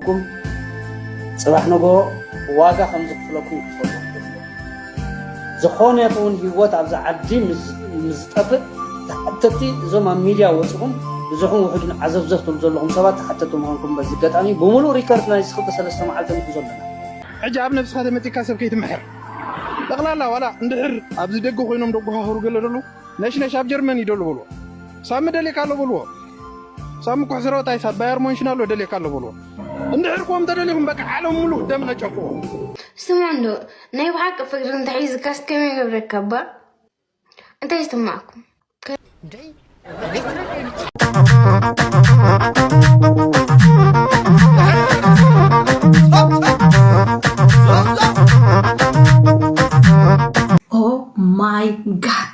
ኩም ጽባሕ ንግሆ ዋጋ ከም ዝኽፍለኩም ክትፈልጡ። ዝኾነ ይኹን ህይወት ኣብዚ ዓዲ ምስ ምስ ዝጠፍእ ተሓተቲ እዞም ኣብ ሚድያ ወፅኹም ብዙሕን ውሕድን ዓዘፍዘፍቶም ዘለኹም ሰባት ተሓተቲ ምዃንኩም በዚ ኣጋጣሚ ብምሉእ ሪከርድ ናይ ክልተ ሰለስተ መዓልቲ ንሕዞ ኣለና። ሕጂ ኣብ ነብስኻ ተመጺካ ሰብ ከይትምሕር። ጠቕላላ ዋላ እንድሕር ኣብዚ ደገ ኮይኖም ደጓሃህሩ ገለ ደለዉ ነሽነሽ ኣብ ጀርመን ይደሉ በልዎ። ሳሚ ደልየካ ኣሎ በልዎ። ሳሚ ኩሕስረ ወጣይ ሳብ ባየር ሞንሽን ኣሎ ደልየካ ኣሎ በልዎ። እንድሕር ክዎም ተደሊኹም በቃ ዓለም ሙሉእ ደም ነጨፍዎ። ስምዑ እንዶ፣ ናይ ብሓቂ ፍቅሪ እንተሒዝካስ ከመይ ይገብረካ እባ? እንታይ ይስማዕኩም? Oh my God.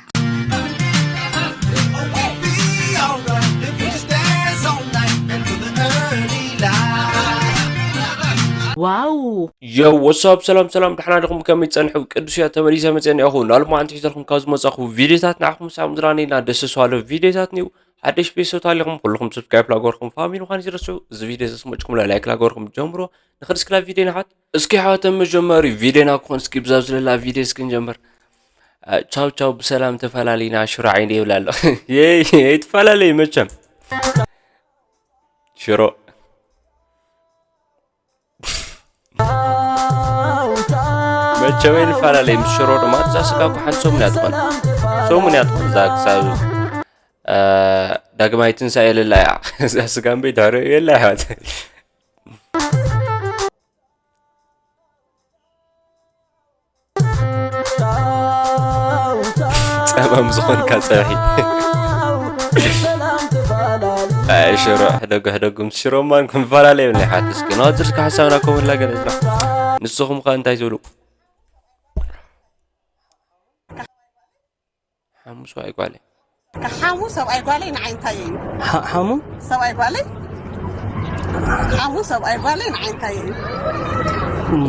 Wow. Yo, what's up? ሰላም ሰላም፣ ደሕና ዲኹም? ከመይ ትጸንሑ? ቅዱስ እያ ተመሊሰ መጸ እኒኣኹ። ናልማ ኣንቲ ሒዘልኩም ካብ ዝመጻኹ ቪዲዮታት ንዓኹም ሳብ ምዝራን ኢልና ደስ ዝብሉ ቪዲዮታት ኒው ሓደሽ ቤተሰብ ታሊኹም ኩልኹም ሰብስክራይብ ላገርኩም ፋሚሊ ምዃን ይዝረሱ። እዚ ቪዲዮ ዘስመጭኩም ላይክ ላገርኩም ጀምሮ። ንኽድ እስክላ ቪዲዮ ንሓት እስኪ ሓዋተ መጀመሪ ቪዲዮና ክኾን እስኪ ብዛብ ዝለላ ቪዲዮ እስኪ ንጀምር። ቻው ቻው፣ ብሰላም ተፈላለዩና። ሽሮ ዓይነ ይብላ ኣሎ። የይ፣ ኣይትፈላለዩ መቸም። ሽሮ መቸም ኣይንፈላለዩ ምስ ሽሮ ድማ። እዛ ስጋ እኮ ሓንቲ ሰሙን እያ ትኾን። ሰሙን እያ ትኾን እዛ ክሳብ፣ እ፣ ዳግማይ ትንሳኤ የለላ እያ። እዛ ስጋ እምበይ ድሕሪ የላ እያ። ጸማም ዝኾንካ ጸብሒ። ኣይ ሽሮ፣ ሕደጉ፣ ሕደጉ፣ ምስ ሽሮ ማን ክንፈላለ የብልና። ሓትት እስኪ ንቐጽል እስኪ ሓሳብና ኮመንት ላገለጽና። ንስኹም ከ እንታይ ትብሉ? ሓሙስ ሰብኣይ ጓለይ። ሓሙ ሰብኣይ ጓለይ ንዓይ እንታይ እዩ? ሓ-፣ ሓሙ? ሰብኣይ ጓለይ? ሓሙ ሰብኣይ ጓለይ ንዓይ እንታይ እዩ? እም፣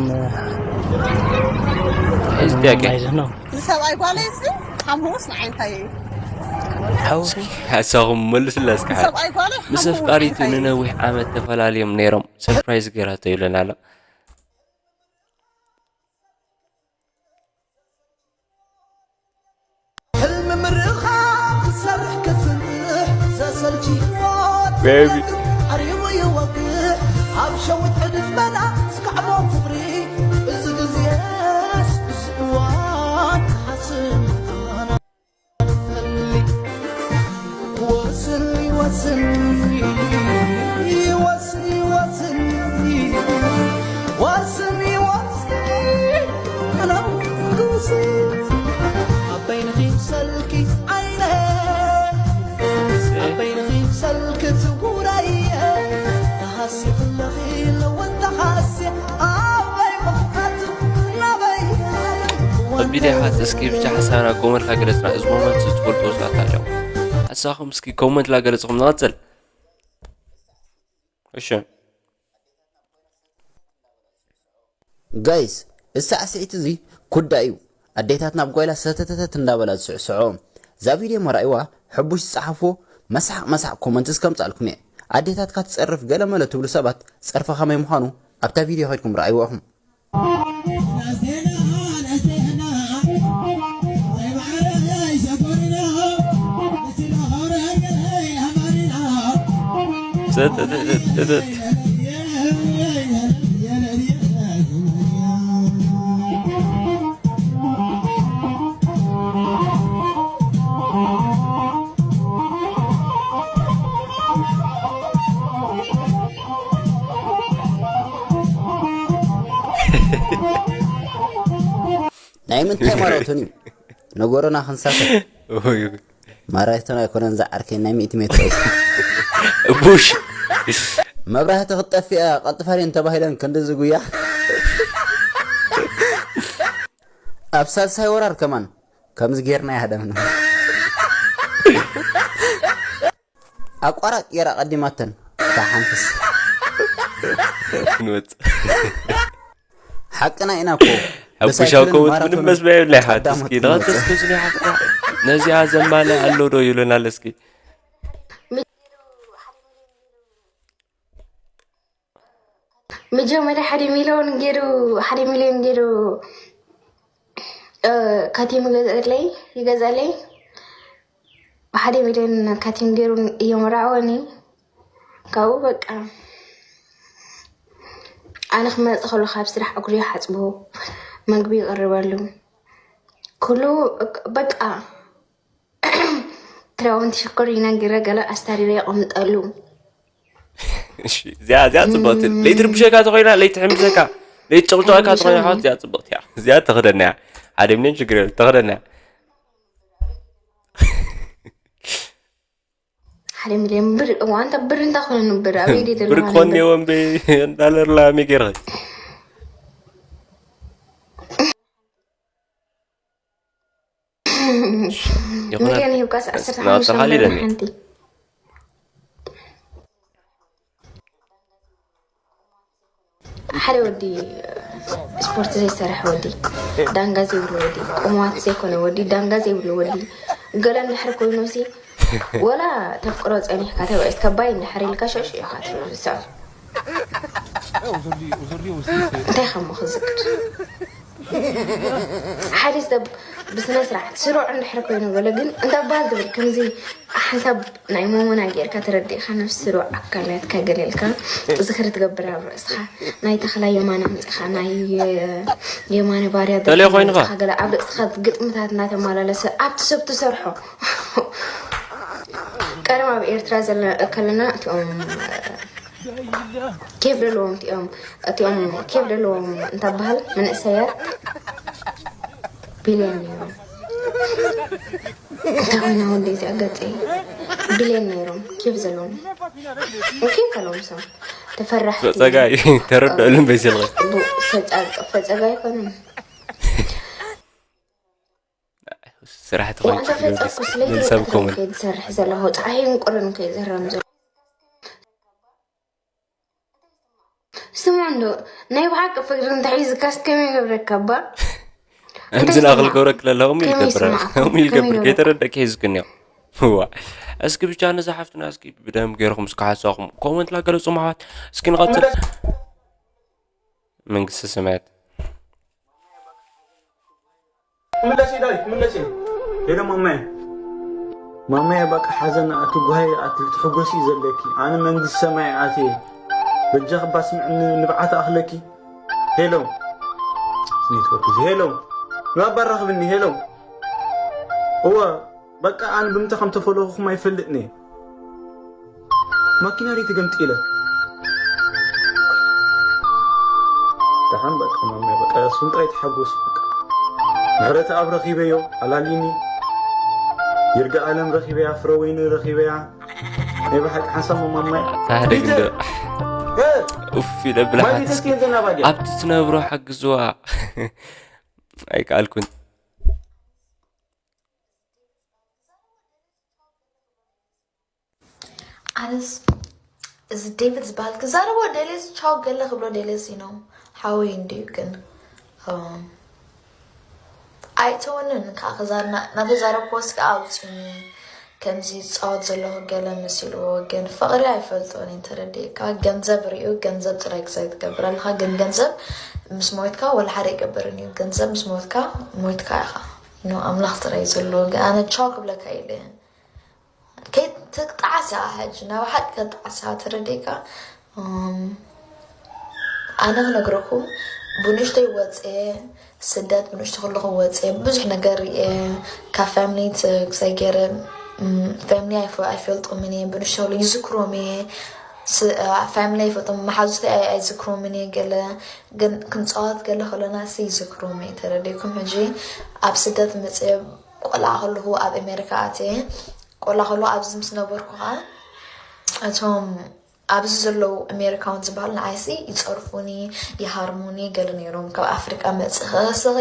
እዚ ጥያቄ። I don't know። ንሰብኣይ ጓለይ ሲ ሓሙስ ንዓይ እንታይ እዩ? ሓሙስ? ሓሳኹም መልሱላ እስኪ ሓደ። ንሰብኣይ ጓለይ ምስ ሓሙ ኣፍቃሪቱ እንታይ እዩ? ንነዊሕ ዓመት ተፈላለዮም ነይሮም። ሰርፕራይዝ ገይራቶ ይብለና ኣሎ። ሕልሚ ምርኻብ ክሰርሕ ክጽንሕ ዘሰልቺ ህይወት ቤቢ። ዓሪቡ ይወግሕ ኣብ ሸዊት ዕድመና ዝከዕሞ ፍቕሪ እዚ ግዜስ ምስ እዋን ክሓስብ ወስኒ ወስኒ ወስኒ ወስኒ ወስኒ ወስኒ ኣበይንኺ ሰልኪ ዓይነ ኣበይንኺ ሰልኪ ትጉራየ ተሃሲ ክለኺ ለወን ተሃሲ ኣበይ መፍቀት ናበይ ከቢድ ይሓት እስኪ ብቻ ሓሳብና ኮመንት ላገለጽና እዚ ሞመንት ዝትፈልጡ ወስዳት ኣለዉ ሓሳኹም እስኪ ኮመንት ላገለጽኹም ንቐጽል። እሺ ጋይስ፣ እዚ ሳዕስዒት እዚ ኩዳ እዩ። ኣዴታት ናብ ጓይላ ሰተተተት እንዳበላ ዝስዕስዖ። እዛ ቪድዮ መራእይዋ ሕቡሽ ዝጸሓፍዎ መሳቕ መሳቕ ኮመንትስ ከምጻልኩም እየ። ኣዴታትካ ትጸርፍ ገለመለ ትብሉ ሰባት ጸርፊ ከመይ ምዃኑ ኣብታ ቪድዮ ከድኩም ረኣይዋ ኢኹም። ናይ ምንታይ ማራቶን እዩ? ነገሮና ክንሳፈር። ኦይ፣ ኦይ። ማራቶን ኣይኮነን ዝዓርከይ፣ ናይ ሚእቲ ሜትሮ እዩ። ቡሽ። መብራህቲ ክትጠፍእ እያ፣ ቀልጥፋ ድየን ተባሂለን ክንድዚ ጉያ። ኣብ ሳልሳይ ወራር ከማን ከምዚ ጌርና ይሃደምና። ኣቋራጭ ጌራ ቀዲማተን። እታ ሓንትስ። ክንወጽእ። ሓቅና ኢና እኮ። ሕቡሻው ከውት ምንም መስበያ የብላይ ሓት እስኪ ንቐጽል እስኪ ዝኒ ሓፍታ ነዚኣ ዘማለ ኣሎ ዶ ይብለናል እስኪ። መጀመርያ ሓደ ሚልዮን ገይሩ ሓደ ሚልዮን ገይሩ ካቲም ይገዝአለይ ይገዝአለይ ብሓደ ሚልዮን ካቲም ገይሩ እየመራዕወኒ። ካብኡ በቃ ኣነ ክመፅእ ከሎ ካብ ስራሕ እግሩ ይሓፅቦ፣ መግቢ ይቕርበሉ፣ ኩሉ በቃ ክዳውንቲ ሽኮር ይነግረ ገለ ኣስታሪረ የቐምጠሉ። እዚኣ እዚኣ ፅብቕቲ ለይቲ ርብሸካ ተኮይና ለይቲ ሕምሰካ ለይቲ ጨቕጨቐካ ተኮይና ሓወት እዚኣ ፅብቕቲ እያ። እዚኣ ተኽደና እያ። ሓደ ሚሊዮን ችግር የለ ተኽደና እያ። ሓደ ሚልዮን ብር ዋንታ ብር እንታይ ኮይኑ ብር ኣበይ ድየ ብር ክኾን ነዎም እንዳለርላ ሜጌርኸ ሚልዮን ሂብካስ ዓሰርተ ሓሙሽተ ናብታ ሓሊለኒ ሓንቲ ሓደ ወዲ ስፖርት ዘይሰርሕ ወዲ ዳንጋ ዘይብሉ ወዲ ቁማት ዘይኮነ ወዲ ዳንጋ ዘይብሉ ወዲ ገለ እንድሕር ኮይኑ ሲ ወላ ተፍቅሮ ፀኒሕካ ተባኢስካ ባይ እንድሕር ኢልካ ሽዑ ሽዑ ኢኻ ትርሳዕ እንታይ ከሞ ክዝክር ሓደ ሰብ ብስነ ስርዓት ስሩዕ እንድሕር ኮይኑ ገለ ግን እንታይ ባል ትብል ከምዚ ሓንሳብ ናይ ሞሞና ጌርካ ተረዲእካ ነፍሲ ስሩዕ ኣካላትካ ገለልካ ዝኽሪ ትገብር ኣብ ርእስኻ ናይ ተኽላ የማነ ኣምፅኻ ናይ የማነ ባርያ ተለይ ኮይንኻ? ገለ ኣብ ርእስኻ ግጥምታት እናተመላለሰ ኣብቲ ሰብ ትሰርሖ ቀደም ኣብ ኤርትራ ዘለና ከለና እቲኦም ኬፍ ደለዎም እቲኦም እቲኦም ኬፍ ደለዎም እንተበሃል መንእሰያት ቢልዮን ነይሮም። እንታይ ኮይና ወደይ እዚኣ ገፀይ ቢልዮን ነይሮም ኬፍ ዘለዎም ኬፍ ኣለዎም ሰው ተፈራሕቲ ፈፀጋ እዩ ተረድዕሉ እምበይ ስልኺ ጽቡቅ ፈፀጋ ፈፀጋ ኣይኮኑን። ስራሕ ተኾይኑ ዋንተ ፈፀኩ ስለይቲ ሰብ ኮመን ከይትሰርሕ ዘለኹ ፀሓይን ቁርን ከይዝረም ዘሎ ስምዑ እንዶ ናይ ብሓቂ ፍቅሪ እንተሒዝካስ ከመይ ገብረካ እባ ከምዚ ናክል ገብረክ ለለኹም ኢል ገብረ ኹም ኢል ገብር ከይተረደእኪ ሒዝክኒ ዋ እስኪ ብቻ ነዛ ሓፍትና እስኪ ብደም ገይርኩም እስኪ ሓሳኹም ኮመንት ላገለጹ ማሕዋት እስኪ ንቐጽል መንግስቲ ሰማያት ምለሲ ዳዊት ምለሲ ሄሎ ማማየ ማማየ በቃ ሓዘን ኣቲ ጓሂ ኣቲ ትሕጎሲ ዘለኪ ኣነ መንግስቲ ሰማይ ኣቲ በጃ ክባ ስምዕኒ ንብዓት ኣኽለኪ ሄሎ ኔትወርክ እዚ ሄሎ ንባባ ራኽብኒ ሄሎ እወ በቃ ኣነ ብምንታይ ከም ተፈለኹኹም ኣይፈልጥን እየ ማኪና ሪ ተገምጢለ ደሓን በቃ ማማይ በቃ እሱን ጥራይ ተሓጎሱ በቃ ምሕረት ኣብ ረኺበዮ ኣላሊኒ ይርጋ ኣለም ረኺበያ ፍረወይኒ ረኺበያ ናይ ብሓቂ ሓንሳብ ማማይ ታህደግ እንዶ ኡፍ ይለብላ ማይ ተስኪን ዘናባዲ ኣብቲ ትነብሮ ሓግዝዋ ኣይከኣልኩን ኣነስ እዚ ዴቪድ ዝበሃል ክዛረቦ ደልየስ ቻው ገለ ክብሎ ደልየስ ኢኖም ሓወይ እንድዩ ግን ኣይተወንን ከዓ ክዛርና ናተዛረብክዎስ ከዓ ኣውፅኒ ከምዚ ዝፃወት ዘለኹ ገለ መሲልዎ ግን ፍቕሪ ኣይፈልጦን እዩ ተረዲእካ ገንዘብ ሪኡ ገንዘብ ጥራይ ክሳይ ትገብር ኣለካ ግን ገንዘብ ምስ ሞትካ ወላ ሓደ ይገብርን እዩ ገንዘብ ምስ ሞትካ ሞትካ ኢኻ ኖ ኣምላኽ ጥራይ እዩ ዘለዎ ግን ኣነ ቻው ክብለካ ኢለ ከይትጣዓስ እያ ሕጂ ናብ ሓቂ ከጣዓሳ ተረዲእካ ኣነ ክነግረኩም ብንእሽተይ ወፅየ ስደት ብንእሽቶ ከለኹ ወፅየ ብዙሕ ነገር ርየ ካብ ፋሚሊ ክሳይ ገይረ ፋሚሊ ኣይፈልጦምን እየ ብንእሽቶ ከለኹ ይዝክሮም እየ ፋሚሊ ኣይፈልጦም መሓዙተይ ኣይዝክሮምን እየ ገለ ግን ክንፃወት ገለ ከለና ሲ ይዝክሮም እየ ተረዲእኩም ሕጂ ኣብ ስደት መፅየ ቆልዓ ከለኹ ኣብ ኣሜሪካ ኣትየ ቆልዓ ከለኹ ኣብዚ ምስ ነበርኩ ከዓ እቶም ኣብዚ ዘለዉ ኣሜሪካውን ዝበሃሉ ንዓይሲ ይፀርፉኒ፣ ይሃርሙኒ ገለ ነይሮም። ካብ ኣፍሪቃ መፅእኺ ስኺ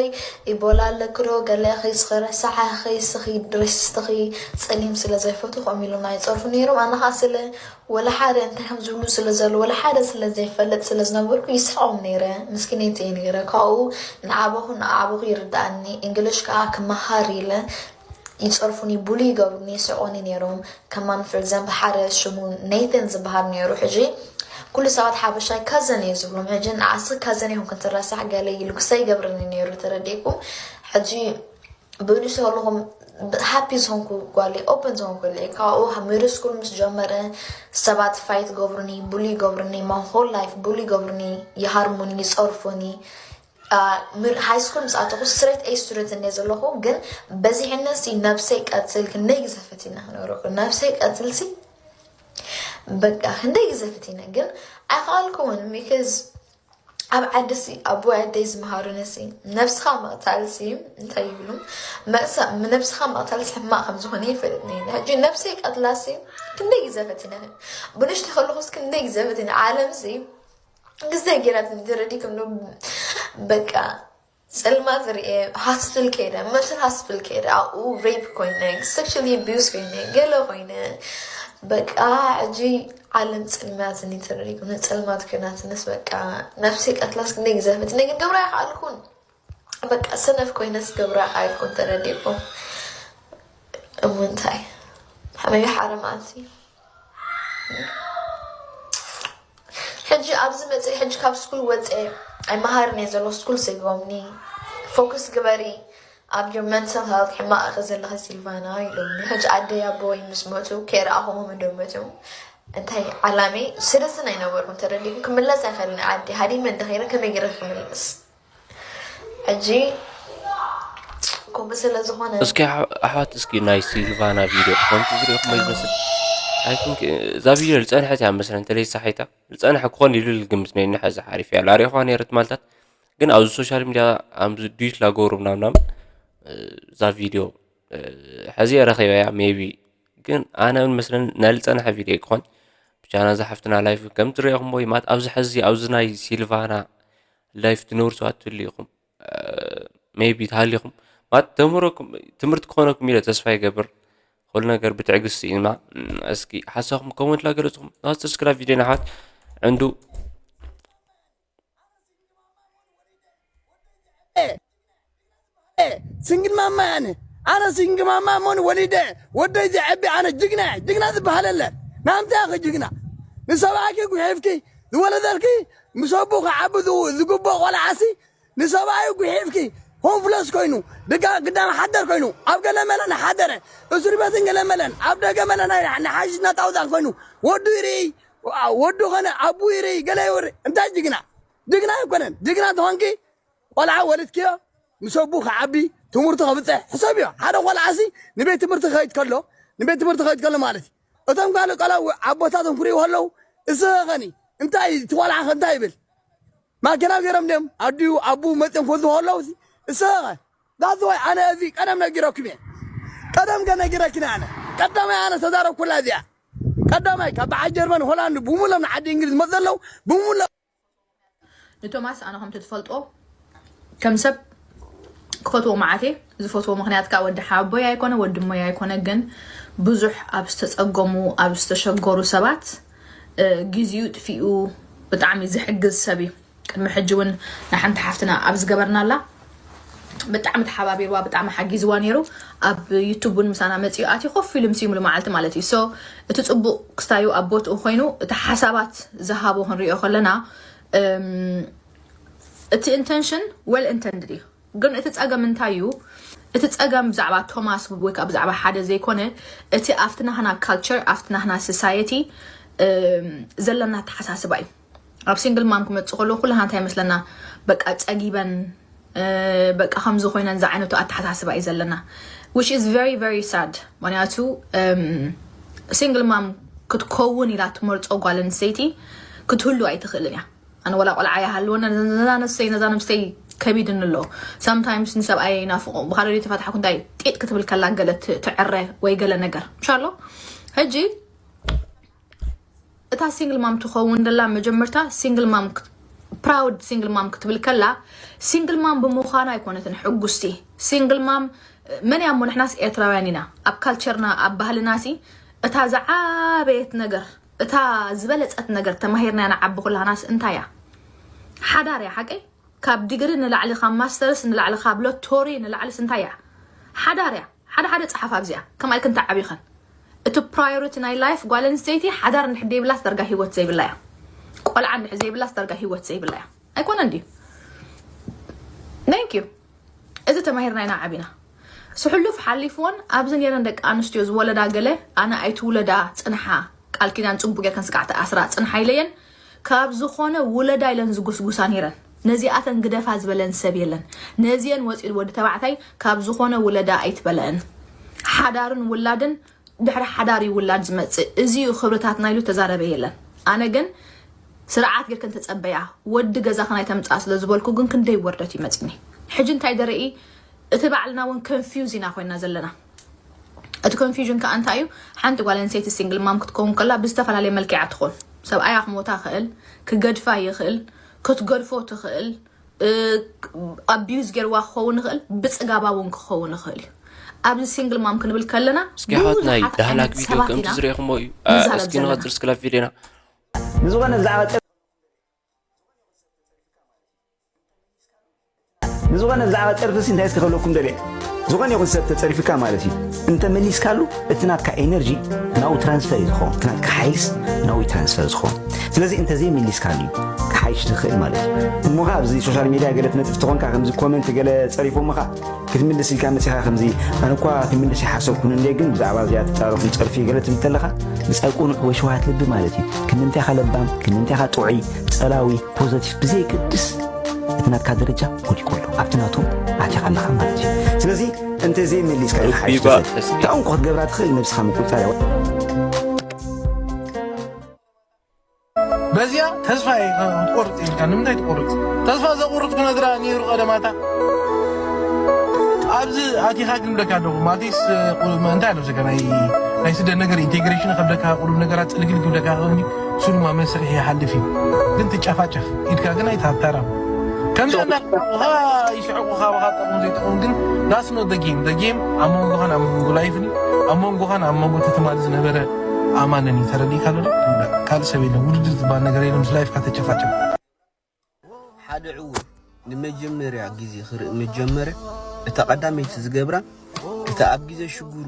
ኢቦላ ኣለክዶ ገለ ኺ ስኺ ረሳሓ ኺ ስኺ ድረስስትኺ ፀሊም ስለ ዘይፈቱ ከምኡ ኢሎም ናይ ይፀርፉ ነይሮም። ኣነ ከዓ ስለ ወላ ሓደ እንታይ ከም ዝብሉ ስለ ዘሎ ወላ ሓደ ስለ ዘይፈልጥ ስለ ዝነበርኩ ይስሕቆም ነይረ። ምስኪነይቲ እየ ነይረ። ካብኡ ንዓበኹ ንዓበኹ ይርዳእኒ። እንግሊሽ ከዓ ክመሃር ኢለ ይፀርፉኒ፣ ቡሊ ይገብሩኒ፣ ይስቆኒ ነይሮም። ከማን for example ሓደ ሽሙ ኔተን ዝበሃል ነይሩ። ሕጂ ኩሉ ሰባት ሓበሻይ ካዘን እዩ ዝብሎም። ሕጂ ንዓስኺ ካዘን ይኹን ክንትረሳሕ ገለ ኢሉ ክሰይ ይገብረኒ ነይሩ። ተረዲእኩም? ሕጂ ብንሽ ከለኹም ሃፒ ዝኾንኩ ጓል ኦፕን ዝኾንኩ ለ ካብኡ ሚድል ስኩል ምስ ጀመረ ሰባት ፋይት ገብሩኒ፣ ቡሊ ገብሩኒ፣ my whole life ቡሊ ገብሩኒ፣ ይሃርሙኒ፣ ይፀርፉኒ። ሃይ ስኩል ምስ ኣተኹ ስትሬት ኤ ስቱደንት እንደ ዘለኹ ግን በዚሕነት ሲ ነብሰይ ቀትል ክንደይ ግዘፈት ኢና ክነብረኩ ነብሰይ ቀትል ሲ በቃ ክንደይ ግዘፈት ኢና ግን ኣይኸኣልኩውን because ኣብ ዓዲ ሲ ኣቦይ ኣደይ ዝመሃሩኒ ሲ ነብስኻ ምቕታል ሲ እንታይ ይብሉ መእሳ ነብስኻ ምቕታል ሲ ሕማቕ ከም ዝኾነ ይፈልጥ ነይነ ሕጂ ነብሰይ ቀትላ ሲ ክንደይ ግዘፈት ኢና ብንሽቲ ከለኹስ ክንደይ ግዘፈት ኢና ዓለም ሲ ግዜ ገይራት ተረዲኩም ዶ በቃ ጸልማት ርኤ ሃስፍል ከይደ መትን ሃስፍል ከይደ ኣብኡ ሬፕ ኮይነ ሴክሹሊ ኣቢዩዝ ኮይነ ገለ ኮይነ በቃ ሕጂ ዓለም ጸልማትኒ ተረዲኩም ጸልማት ኮይናትንስ በቃ ነብሲ ቀትላስ ክንደይ ግዘፈት ነግን ገብራ ይኸኣልኩን በቃ ሰነፍ ኮይነስ ገብራ ይኸኣልኩን ተረዲኩም እሞ እንታይ ሓመይ ሓረማት ሕጂ ኣብዚ መፅእ ሕጂ ካብ ስኩል ወፀ ኣይመሃርን እየ ዘሎ ስኩል ስጎምኒ ፎክስ ግበሪ ኣብ your mental health ሕማቕ ኢኺ ዘለኺ ሲልቫና ኢሎምኒ ሕጂ ኣደይ ኣቦይ ምስ መቱ ከይረኣኹሞም እንደመቱ እንታይ ዓላመይ ስደስን ኣይነበርኩም ተረዲኩም ክምለስ ኣይኽእልን ዓዲ ሃዲመ እንተኸይረ ከመይ ገይረ ክምለስ ሕጂ ከምኡ ስለ ዝኾነ እስኪ ኣሕ- ኣሕዋት እስኪ ናይ ሲልቫና ቪድዮ ከምቲ ዝሪእኹሞ ይመስል I think እዛ ቪድዮ ዝፀንሐት እያ መስለን እንተለይ ሳሒታ ዝፀንሐ ክኾን ኢሉ ዝግምት ነይኒ ሕዚ ሓሪፍ እያ ላሪእኹዋ ነይረ ትማልታት ግን ኣብዚ ሶሻል ሚድያ ኣምዚ ዱት ላገብሩ ምናምናም እዛ ቪድዮ ሕዚ እየ ረኺበያ ሜቢ ግን ኣነ ምን መስለን ናይ ዝፀንሐ ቪድዮ ክኾን ብቻ ናዛ ሓፍትና ላይፍ ከም ትሪእኹሞ ማለት ኣብዚ ሕዚ ኣብዚ ናይ ሲልቫና ላይፍ ትነብሩ ሰባት ትህሉ ኢኹም ሜቢ ትሃሊኹም ማለት ተምህረኩም ትምህርቲ ክኾነኩም ኢለ ተስፋ ይገብር ኩሉ ነገር ብትዕግስቲ ኢና እስኪ ሓሳኹም ኮመንት ላገለፅኹም ናስተስክራ ቪድዮ ናሓት ዕንዱ ሲንግል ማማ ኣነ ኣነ ሲንግል ማማ ሞን ወሊደ ወደይ ዘዐቢ ኣነ ጅግና ጅግና ዝበሃል የለን ናምታ ያኸ ጅግና ንሰብኣኪ ጉሒፍኪ ዝወለደልኪ ምስ ኣቦ ክዓቢ ዝግብኦ ቆልዓሲ ንሰብኣዩ ጉሒፍኪ ሆምፍለስ ኮይኑ ድጋ ግዳም ሓደር ኮይኑ ኣብ ገለመለ ንሓደረ እስሪ ቤትን ገለመለን ኣብ ደገመለ ናይ ንሓሽሽ ናጣውዛን ኮይኑ ወዱ ይርኢ ወዱ ኸነ ኣቡ ይርኢ ገለ ይወሪ እንታይ ጅግና ጅግና ኣይኮነን ጅግና ተኾንኪ ቆልዓ ወልድክዮ ምስ ኣቡ ክዓቢ ትምህርቱ ከብፅሕ ሕሰብዮ ሓደ ቆልዓሲ ንቤት ትምህርቲ ከይድ ከሎ ንቤት ትምህርቲ ከይድ ከሎ ማለት እዩ እቶም ካልእ ቆልዓ ኣቦታቶም ክርእዩ ከለዉ እስኸኸኒ እንታይ እቲ ቆልዓ ከ እንታይ ይብል ማኪና ገይሮም ድዮም ኣዲኡ ኣቡ መፅኦም ክወስዱ ከለዉ እስኸኸ ዳዝዋይ ኣነ እዚ ቀደም ነጊረኩም እየ ቀደም ከ ነጊረኪና ኣነ ቀዳማይ ኣነ ተዛረብኩላ እዚኣ ቀዳማይ ካብ በዓል ጀርመን ሆላንድ ብሙሎም ንዓዲ እንግሊዝ መፅ ዘለዉ ብሙሎም ንቶማስ ኣነ ከምቲ ትፈልጦ ከም ሰብ ክፈትዎ መዓት እየ ዝፈትዎ ምክንያት ከዓ ወዲ ሓቦይ ኣይኮነ ወዲ ሞይ ኣይኮነ ግን ብዙሕ ኣብ ዝተፀገሙ ኣብ ዝተሸገሩ ሰባት ግዜኡ ጥፊኡ ብጣዕሚ ዝሕግዝ ሰብ እዩ ቅድሚ ሕጂ እውን ንሓንቲ ሓፍትና ኣብ ዝገበርናላ ብጣዕሚ ተሓባቢርዋ ብጣዕሚ ሓጊዝዋ ነይሩ ኣብ ዩቱብ እውን ምሳና መፅኡ ኣትዩ ኮፍ ኢሉ ምስ ይምሉ መዓልቲ ማለት እዩ so እቲ ፅቡቅ ክስታዩ ኣብ ቦትኡ ኮይኑ እቲ ሓሳባት ዝሃቦ ክንሪኦ ከለና እቲ intention well intended እዩ ግን እቲ ፀገም እንታይ እዩ እቲ ፀገም ብዛዕባ ቶማስ ወይ ከዓ ብዛዕባ ሓደ ዘይኮነ እቲ ኣብቲ ናህና culture ኣብቲ ናህና society ዘለና ኣተሓሳስባ እዩ ኣብ ሲንግል ማም ክመፅእ ከለዉ ኩላና እንታይ ይመስለና በቃ ፀጊበን በቃ ከምዚ ኮይነን ዝዓይነቱ ኣተሓሳስባ እዩ ዘለና which is very very sad ምክንያቱ ሲንግል ማም ክትከውን ኢላ ትመርፆ ጓል ኣንስተይቲ ክትህሉ ኣይትኽእልን እያ ኣነ ወላ ቆልዓ ይሃልወና ነዛ ነፍሰይ ነዛ ነፍሰይ ከቢድኒ ኣሎ sometimes ንሰብኣይ ናፍቆ ብካልእ ተፈታሕኩ እንታይ ጢጥ ክትብል ከላ ገለ ትዕረ ወይ ገለ ነገር ምሻ ኣሎ ሕጂ እታ ሲንግል ማም ትኸውን ደላ መጀመርታ ሲንግል ማም፣ ፕራውድ ሲንግል ማም ክትብል ከላ፣ ሲንግል ማም ብምዃና ኣይኮነትን ሕጉስቲ። ሲንግል ማም መን እያ እሞ? ንሕናስ ኤርትራውያን ኢና። ኣብ ካልቸርና፣ ኣብ ባህልና ሲ እታ ዝዓበየት ነገር፣ እታ ዝበለጸት ነገር ተማሂርና ንዓቢ ኩላናስ እንታይ እያ? ሓዳር እያ። ሓቀይ? ካብ ዲግሪ ንላዕሊ፣ ካብ ማስተርስ ንላዕሊ፣ ካብ ሎቶሪ ንላዕሊስ እንታይ እያ? ሓዳር እያ። ሓደ ሓደ ጸሓፍ ኣብዚኣ ከማይ ክንተ ዓቢኸን። እቲ ፕራዮሪቲ ናይ ላይፍ ጓል ኣንስተይቲ ሓዳር እንድሕር ዘይብላስ ዳርጋ ህይወት ዘይብላ እያ። ቆልዓ እንድሕር ዘይብላስ ዳርጋ ህይወት ዘይብላ እያ። ኣይኮነን ድዩ? Thank you። እዚ ተማሂርና ኢና ዓቢና። ስሕሉፍ ሓሊፍዎን ኣብዚ ነይረን ደቂ ኣንስትዮ ዝወለዳ ገለ ኣነ ኣይትውለዳ ጽንሓ፣ ቃል ኪዳን ጽቡቅ ጌርክን ስጋዕ ተኣስራ ጽንሓ ኢለየን። ካብ ዝኾነ ውለዳ ኢለን ዝጉስጉሳ ነይረን። ነዚኣተን ግደፋ ዝበለን ሰብ የለን። ነዚአን ወፂኡ ወዲ ተባዕታይ ካብ ዝኾነ ውለዳ ኣይትበለአን። ሓዳርን ውላድን ድሕሪ ሓዳር እዩ ውላድ ዝመፅእ። እዚ እዩ ክብርታትና ኢሉ ተዛረበ የለን። ኣነ ግን ስርዓት ጌርክን ተፀበያ፣ ወዲ ገዛኽን ኣይተምፅኣ ስለ ዝበልኩ ግን ክንደይ ወርደት ይመፅኒ። ሕጂ እንታይ ደርኢ? እቲ ባዕልና እውን ኮንፊውዝ ኢና ኮይና ዘለና። እቲ ኮንፊውዥን ከዓ እንታይ እዩ? ሓንቲ ጓል ኣንስተይቲ ሲንግል ማም ክትከውን ከላ ብዝተፈላለየ መልክዓ ትኾን። ሰብኣያ ክሞታ ይኽእል፣ ክገድፋ ይኽእል፣ ክትገድፎ ትኽእል፣ ኣቢዩዝ ገይርዋ ክኸውን ይኽእል፣ ብፅጋባ እውን ክኸውን ይኽእል እዩ። ኣብዚ ሲንግል ማም ክንብል ከለና እስኪ ኣሕዋት ናይ ዳህላክ ቪድዮ ከምቲ ዝረኢኹሞ እዩ። እስኪ ንቐፅል እስኪ ላብ ቪድዮና። ንዝኾነ ብዛዕባ ንዝኾነ ብዛዕባ ጸርፊ ሲ እንታይ እስከ ክብለኩም ደልየ። ዝኾነ ይኹን ሰብ ተጸሪፍካ ማለት እዩ እንተ መሊስካሉ እቲ ናትካ ኤነርጂ ናብኡ ትራንስፈር እዩ ዝኸውን፣ እቲ ናትካ ሓይልስ ናብኡ እዩ ትራንስፈር ዝኸውን። ስለዚ እንተ ዘይመሊስካሉ እዩ ክሓይሽ ዝኽእል ማለት እዩ። እሞ ኸዓ ኣብዚ ሶሻል ሚድያ ገለ ትነጥፍ ተኾንካ ከምዚ ኮመንት ገለ ጸሪፎምኻ ክትምልስ ኢልካ መጺኻ ከምዚ ኣነ እኳ ክምልስ ይሓሰብኩን እንደ ግን ብዛዕባ እዚኣ ተጻረፉን ጸርፊ ገለ ትብል ተለኻ ብጻይ ቁኑዕ ወይ ሸውሃት ልቢ ማለት እዩ። ክንደምንታይ ኢኻ ለባም፣ ክንደምንታይ ኢኻ ጥዑይ፣ ጸላዊ፣ ፖዘቲቭ ብዘየገድስ እቲ ናትካ ደረጃ ወዲቁ ኣሎ ኣብቲ ናቱ ኣቲኻ ኣለኻ ማለት እዩ ስለዚ እንተ ዘይመሊስካ ኢኻ ሓይሽ ትኽእል እታ እንኮ ክትገብራ ትኽእል ነብስኻ ምቁጻር እያ በዚኣ ተስፋ ክትቆርፅ ኢልካ ንምንታይ ትቆርፅ ተስፋ ዘቁርፅ ክነግራ ነይሩ ቀደማታ ኣብዚ ኣቲኻ ክንብለካ ኣለኹ ማቲስ እንታይ ኣሎ ዘጋ ናይ ስደት ነገር ኢንቴግሬሽን ከብደካ ቁሩብ ነገራት ፅልግል ክብለካ ክእል እሱ ድማ መስርሕ ይሓልፍ እዩ ግን ትጨፋጨፍ ኢድካ ግን ኣይትሃብታራ ከምዚ እንዳካ ይስሕቁ ካባካ ጠቅሙ ዘይጠቅሙ ግን that's not the game the game ኣብ መንጎኻን ኣብ መንጎ ላይፍን ኣብ መንጎኻን ኣብ መንጎ ተተማሊ ዝነበረ ኣማንን እዩ ተረዲእካ ኣሎ ካልእ ሰብ የለን ውድድር ዝበሃል ነገር የለን ምስ ላይፍካ ተጨፋጨፍ ሓደ ዕውር ንመጀመርያ ግዜ ክርኢ ምስ ጀመረ፣ እታ ቀዳመይቲ ዝገብራ፣ እታ ኣብ ግዜ ሽግሩ፣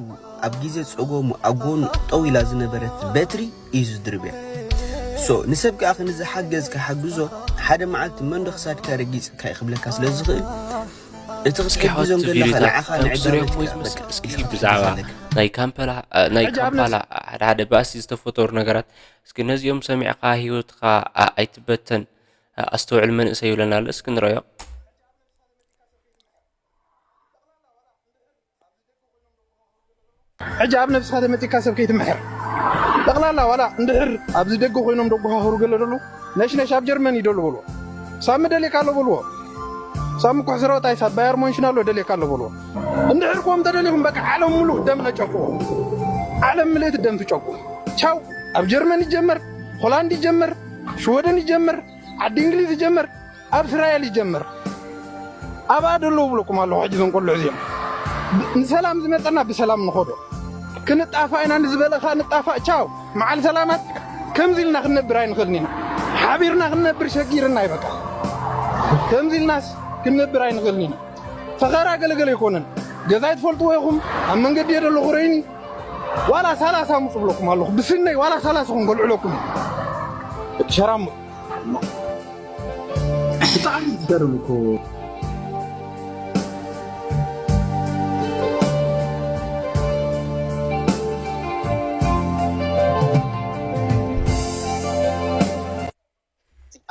ኣብ ግዜ ጸገሙ ኣብ ጎኑ ጠው ኢላ ዝነበረት በትሪ እዩ ዝድርብያ። So ንሰብ ከኣ ክንዚ ሓገዝ ክሓግዞ፣ ሓደ መዓልቲ መንዶ ክሳድካ ረጊጽካ እዩ ክብለካ ስለ ዝኽእል፣ እቲ ክትሕግዞ እንደለኻ ንዓኻ ንዕዳመትካ በቃ ክትሕግዝ ኣለካ። ናይ ካምፓላ ናይ ካምፓላ ሓደ ሓደ ባእሲ ዝተፈጠሩ ነገራት እስኪ ነዚኦም ሰሚዕካ ህይወትካ ኣይትበተን ኣስተውዕል መንእሰይ ይብለና ኣሎ እስኪ ንረዮ ሕጂ ኣብ ነብስኻ ተመጢካ ሰብ ከይትምሕር ጠቕላላ ዋላ እንድሕር ኣብዚ ደገ ኮይኖም ደጓሃህሩ ገለ ደሉ ነሽነሽ ኣብ ጀርመን እዩ ደሉ በልዎ ሳሚ ደልየካ ኣሎ በልዎ ሳሚ ኩሕስረ ወጣይ ሳብ ባየር ሞንሽን ኣሎ ደልየካ ኣሎ በልዎ እንድሕር ኮም ተደሊኹም በቃ ዓለም ምሉእ ደም ነጨቁ ዓለም ምልእቲ ደም ትጨቁ ቻው ኣብ ጀርመን ይጀመር ሆላንድ ይጀመር ሽወደን ይጀመር ዓዲ እንግሊዝ ይጀመር ኣብ እስራኤል ይጀመር ኣብኣ ደለዉ ብለኩም ኣለኹ ሕጂ ዘንቆልዑ እዚኦም ንሰላም ዝመፀና ብሰላም ንኸዶ ክንጣፋእ ኢና ንዝበለኻ ንጣፋእ ቻው መዓል ሰላማት ከምዚ ኢልና ክንነብር ኣይንኽእልን ኢና ሓቢርና ክንነብር ሸጊርና ይበቃ ከምዚ ኢልናስ ክንነብር ኣይንኽእልን ኢና ፈኸራ ገለገለ ኣይኮነን ገዛይ ትፈልጥዎ ኢኹም ኣብ መንገዲ እየ ደለኹ ረይኒ ዋላ ሳላሳ ምፁ ብለኩም ኣለኹ ብስነይ ዋላ ሳላሳ ኹም ገልዕለኩም ሸራሙ ብጣዕሚ ዝገርም እኮ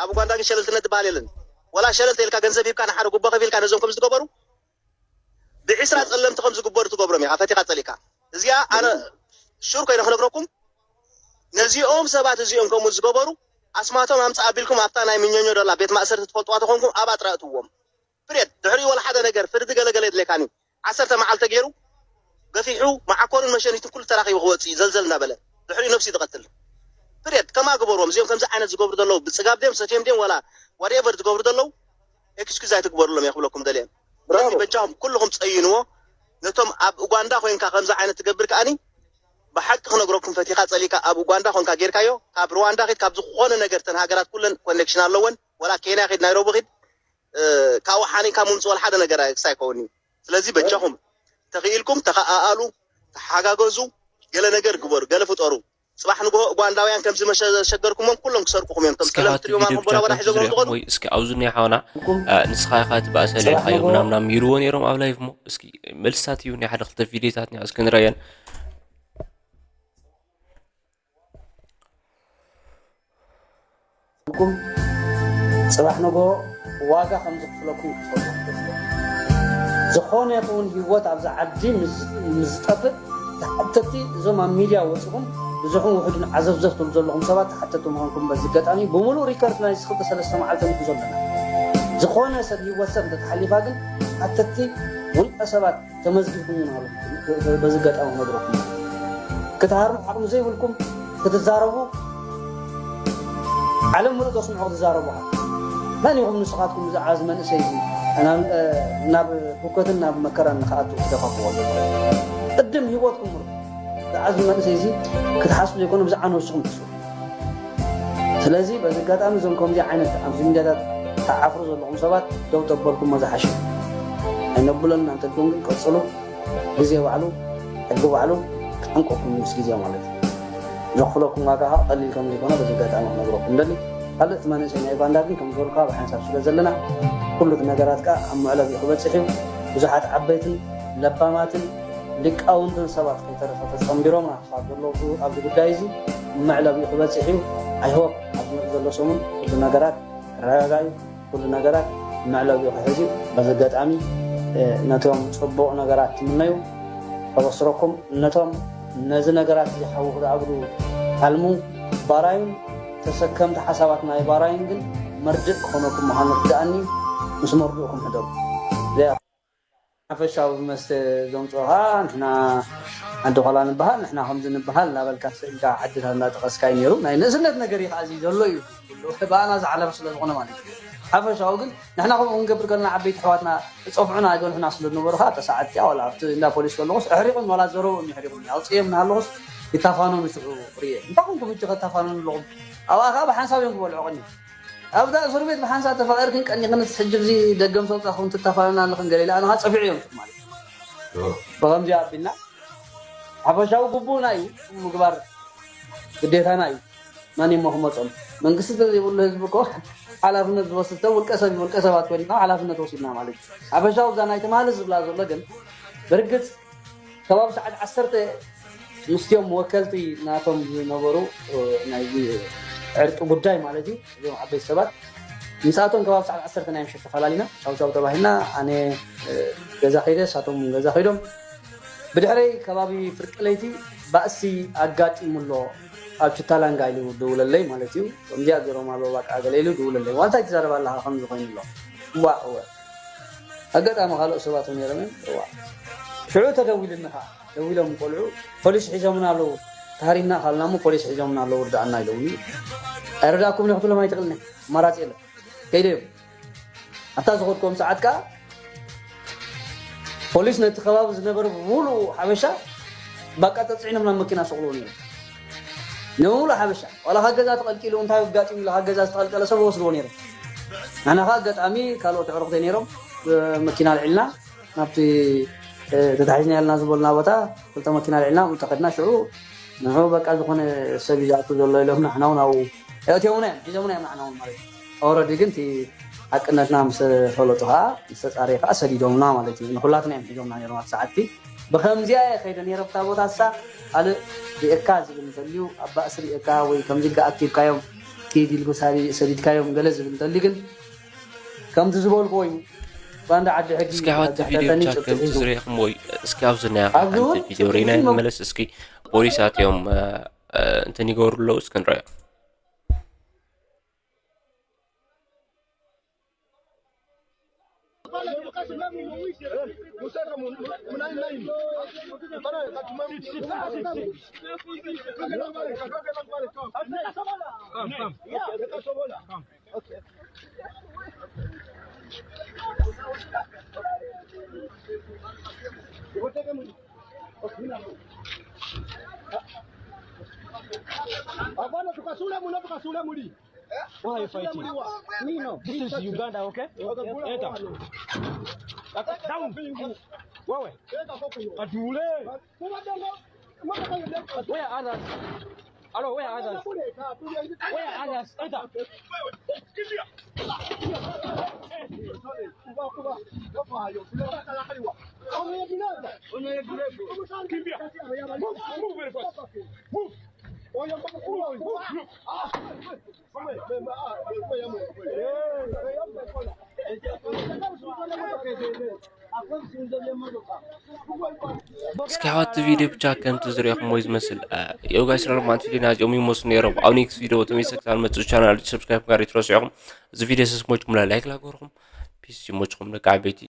ኣብ ኡጋንዳ ግን ሸለልትነት ዝበሃል የለን። ወላ ሸለል ተይልካ ገንዘብ ሂብካ ንሓደ ጉቦ ከፊልካ ነዞም ከም ዝገበሩ ብዒስራ ጸለምቲ ከም ዝግበሩ ትገብሮም ኢኻ ፈቲኻ ጸሊእካ። እዚኣ ኣነ ሹር ኮይነ ክነግረኩም ነዚኦም ሰባት እዚኦም ከምኡ ዝገበሩ ኣስማቶም ኣምጽእ ኣቢልኩም ኣብታ ናይ ምኘኞ ደላ ቤት ማእሰርቲ ትፈልጥዋ ተኾንኩም ኣብኣ ጥራይ እትዎም። ፕሬድ ድሕሪኡ ወላ ሓደ ነገር ፍርዲ ገለገለ የድልየካን እዩ። ዓሰርተ መዓልቲ ተገይሩ ገፊሑ መዓኮርን መሸኒትን ኩሉ ተራኺቡ ክወፅእ እዩ ዘልዘል እናበለ ድሕሪኡ ነብሱ እዩ ዝቐትል። ብሬድ ከማ ግበርዎም። እዚኦም ከምዚ ዓይነት ዝገብሩ ዘለዉ ብፅጋብ ድዮም ሰትዮም ድዮም ዋላ ዋትኤቨር ዝገብሩ ዘለዉ ኤክስኪዝ ኣይትግበሩሎም እየ ክብለኩም ደልየ። ስለዚ በጃኹም ኩልኹም ፀይንዎ። ነቶም ኣብ ኡጋንዳ ኮይንካ ከምዚ ዓይነት ትገብር ከኣኒ ብሓቂ ክነግረኩም ፈቲኻ ፀሊካ ኣብ ኡጋንዳ ኮንካ ጌርካዮ ካብ ሩዋንዳ ኪድ ካብ ዝኾነ ነገር ተን ሃገራት ኩለን ኮኔክሽን ኣለወን። ዋላ ኬንያ ኪድ ናይሮቢ ኪድ ካብኡ ሓኒንካ ምምፅእ ዋላ ሓደ ነገር ክሳይ ከውን እዩ። ስለዚ በጃኹም ተኽኢልኩም ተኸኣኣሉ፣ ተሓጋገዙ፣ ገለ ነገር ግበሩ፣ ገለ ፍጠሩ። ፅባሕ ንግሆ ኡጋንዳውያን ከምዚ መሸ- ዘሸገርኩሞም ኩሎም ክሰርቁኹም እዮም። እቶም እስኪ ስለም ሃቱ ትሪኦም ቪድዮ ኣኹም ቦዳ ቦዳ ብቻ ሒዞም ከምዝረኹም ዝንትኾኑ ወይ እስኪ ኣብዚ እኒኣ ሓውና ንስኻ ኢኻ ትባእሰለይ ሃዩ ምናምና ሚርዎ ነይሮም ኣብ ላይፍ ሞ እስኪ መልስታት እዩ ናይ ሓደ ክልተ ቪድዮታት እኒኣ እስኪ ንረየን። ኩም ፅባሕ ንግሆ ዋጋ ከም ዝኽፍለኩም ክትፈልጡ። ዝኾነ ይኹን ህይወት ኣብዚ ዓዲ ምስ ዝጠፍእ ተሓተቲ እዞም ኣብ ሚድያ ወፅኹም ብዙሕን ውሕድን ዓዘፍዘፍ ትብሉ ዘለኹም ሰባት ተሓተቲ ምዃንኩም በዚ ኣጋጣሚ ብምሉእ ሪከርድ ናይ ክልተ ሰለስተ መዓልቲ ንሕዞ ኣለና። ዝኾነ ሰብ ህይወት ሰብ እንተተሓሊፋ ግን ተሓተቲ ውልቀ ሰባት ተመዝጊብኩም ኢና በዚ ኣጋጣሚ ክነግረኩም። ክትሃርሙ ዓቕሚ ዘይብልኩም ክትዛረቡ ዓለም ምሉእ ዘስምዖ ክትዛረቡ መን ኢኹም ንስኻትኩም ዝዓዝ መንእሰይ ናብ ህውከትን ናብ መከራን ንክኣቱ ትደፋፍዎ ዘሎ ቅድም ህይወትኩም ምሩ ዝዓዝ መንእሰይ እዚ ክትሓስቡ ዘይኮነ ብዛዕባ ነብስኹም ትስሩ። ስለዚ በዚ ኣጋጣሚ እዞም ከምዚ ዓይነት ኣብዚ ሚድያታት ተዓፍሩ ዘለኹም ሰባት ደው ተበልኩሞ ዝሓሸ ኣይነብለና እንተልኩም ግን ቀፅሉ። ግዜ ባዕሉ ሕጊ ባዕሉ ክጠንቀኩም ምስ ግዜ ማለት እዩ። ዘኽፍለኩም ዋጋ ከዓ ቀሊል ከም ዘይኮነ በዚ ኣጋጣሚ ክነግረኩም ደሊ። ካልእ እቲ መንእሰይ ናይ ኡጋንዳ ግን ከም ዝበልኩ ብሓንሳብ ስለ ዘለና ኩሉ እቲ ነገራት ከዓ ኣብ መዕለቢ ክበፅሕ እዩ። ብዙሓት ዓበይትን ለባማትን ሊቃውንትን ሰባት ከይተረፈ ተፀንቢሮም ክሳብ ዘለዉ ኣብዚ ጉዳይ እዚ መዕለቢኡ ክበፅሕ እዩ። ኣይሆፕ ኣብ ዝመፅእ ዘሎ ሰሙን ኩሉ ነገራት ክረጋጋእ እዩ። ኩሉ ነገራት መዕለቢኡ ክሕዝ እዩ። በዚ ኣጋጣሚ ነቶም ፅቡቕ ነገራት ትምነዩ ከበስረኩም፣ ነቶም ነዚ ነገራት እዚ ሓዊ ክትኣብሉ ሓልሙ ባራዩን ተሰከምቲ ሓሳባት ናይ ባራዩን ግን መርድእ ክኾነኩም ምዃኑ ርድኣኒ ምስ መርድእኩም ሕደጉ። ሓፈሻዊ መስተ ዘምፅኦ ከዓ ንሕና ዓዲ ኳላ ንበሃል ንሕና ከምዚ ንበሃል እናበልካ ስእልካ ዓድታት እናጠቐስካ እዩ ነይሩ ናይ ንእስነት ነገር እዩ ከዓ እዚ ዘሎ እዩ ብኣና ዝሓለፈ ስለ ዝኾነ ማለት እዩ ሓፈሻዊ ግን ንሕና ከምኡ ክንገብር ከለና ዓበይቲ ኣሕዋትና ዝፀፍዑና ይገንሑና ስለ ዝነበሩ ከዓ እታ ሰዓት እቲኣ ዋላ ኣብቲ እንዳ ፖሊስ ከለኹስ ኣሕሪቑኒ ዋላ ዘረብኦም የሕሪቑኒ ኣውፅኦም እናሃለኹስ ይታፋኖም ይስዑ ርየ እንታይ ኮንኩም እጂ ከታፋኖም ኣለኹም ኣብኣ ከዓ ብሓንሳብ እዮም ክበልዑ ቀኒ ኣብዛ እስር ቤት ብሓንሳብ ተፋቒርክን ቀኒኽንስ ሕጂ ብዚ ደገም ሰውፃኹም ትታፋኖና ኣለኽን ገለ ኢለ ኣነ ከዓ ፀፊዑ እዮም ማለት እዩ ብኸምዚ ኣቢልና ሓፈሻዊ ግቡእና እዩ ምግባር ግዴታና እዩ መን እሞ ክመፆም መንግስቲ ተዘይብሉ ህዝቢ እኮ ሓላፍነት ዝወስድ ሰብ ውልቀ ሰብ ውልቀ ሰባት ኮይንና ሓላፍነት ወሲድና ማለት እዩ ሓፈሻዊ እዛ ናይ ትማሊ ዝብላ ዘሎ ግን ብርግፅ ከባቢ ሰዓት ዓሰርተ ምስቲኦም ወከልቲ ናቶም ዝነበሩ ናይ ዕርቂ ጉዳይ ማለት እዩ እዞም ዓበይቲ ሰባት ምስኣቶም ከባቢ ሰዓት ዓሰርተ ናይ ምሸት ተፈላሊና ቻው ቻው ተባሂልና ኣነ ገዛ ከይደ እሳቶም ገዛ ከይዶም ብድሕረይ ከባቢ ፍርቂ ለይቲ ባእሲ ኣጋጢሙ ኣሎ ኣብ ችታላንጋ ኢሉ ድውለለይ ማለት እዩ ከምዚኣ ገይሮም ኣለዉ ባቃ ገለ ኢሉ ድውለለይ ዋንታይ ትዛረብ ኣለኻ ከምዚ ኮይኑ ኣሎ እዋ እወ ኣጋጣሚ ካልኦት ሰባት ነይሮም እዮም እዋ ሽዑ ተደዊሉኒ ከዓ ደዊሎም ቆልዑ ፖሊስ ሒዞምና ኣለዉ ታሃሪምና ካልናሞ ፖሊስ ሒዞምና ኣለዉ ርድኣና ኢለውኒ ኣይረዳእኩም ክትብሎም ኣይትኽእልኒ ኣማራፂ የለን ከይደ እዮም ኣብታ ዝኸድኩም ሰዓት ከዓ ፖሊስ ነቲ ከባቢ ዝነበረ ብምሉኡ ሓበሻ ባቃ ፀፅዒኖም ናብ መኪና ሰቕልዎ ነይሩ ንምሉእ ሓበሻ ዋላ ካብ ገዛ ተቐልቂሉ እንታይ ኣጋጢሙ ኢሉ ካብ ገዛ ዝተቐልቀለ ሰብ ወስድዎ ነይሮም ንሕና ከዓ ኣጋጣሚ ካልኦት ኣዕሩኽተይ ነይሮም መኪና ኣልዒልና ናብቲ ተታሒዝና ያልና ዝበሉና ቦታ ክልተ መኪና ኣልዒልና ተኸድና ሽዑ ንዑ በቃ ዝኾነ ሰብ እዩ ዝኣቱ ዘሎ ኢሎም ንሕና እውን ኣብኡ የእትዮምና እዮም ሒዞምና እዮም ንሕና እውን ማለት እዩ ኦረዲ ግን እቲ ሓቅነትና ምስ ፈለጡ ከዓ ምስ ተፃረየ ከዓ ሰዲዶምና ማለት እዩ ንኩላትና እዮም ሒዞምና ነይሮም ኣብ ሰዓትቲ ብከምዚኣ እየ ከይደ ነይረ ብታ ቦታ እሳ ካልእ ሪእካ ዝብል እንተልዩ ኣብ ባእሲ ሪእካ ወይ ከምዚ ኢልካ ኣኪብካዮም ኪድ ኢልጉ ሰዲድካዮም ገለ ዝብል እንተልዩ ግን ከምቲ ዝበልክዎ እዩ ባንዳ ዓዲ ሕጊ እስኪ ኣሕዋት ቪድዮ ብቻ ከምቲ ዝሪእኹም ወይ እስኪ ኣብዚ ናይ ሓንቲ ቪድዮ ሪና ንመለስ እስኪ ፖሊሳት እዮም እንትን ይገብሩ ኣለዉ እስኪ ንረዮ Hapana, tukasula muna, tukasula muli. Why are you fighting? This is Uganda, okay? Enter. Down. Wewe. Katule. Where are others? Hello, where are others? Where are others? Enter. Kimbia. Move, move very fast. Move. Move. Move. እስኪ ኣሕዋት፣ ቪድዮ ብቻ ከምቲ ዝሪኦኹም ወይ ዝመስል፣ እ፣ የው ጋይስ፣ ኖርማል ቪድዮ ናዚኦም ይመስሉ ነይሮም። ኣብ ኔክስት ቪድዮ ተመልሰ ክሳብ መፅእ ቻናል ሰብስክራይብ ጋር ይትረስዑኹም። እዚ ቪድዮ ሰስሞችኩም ላይክ ላገርኹም። ፒስ ይሞችኩም ደቂ ዓበይቲ።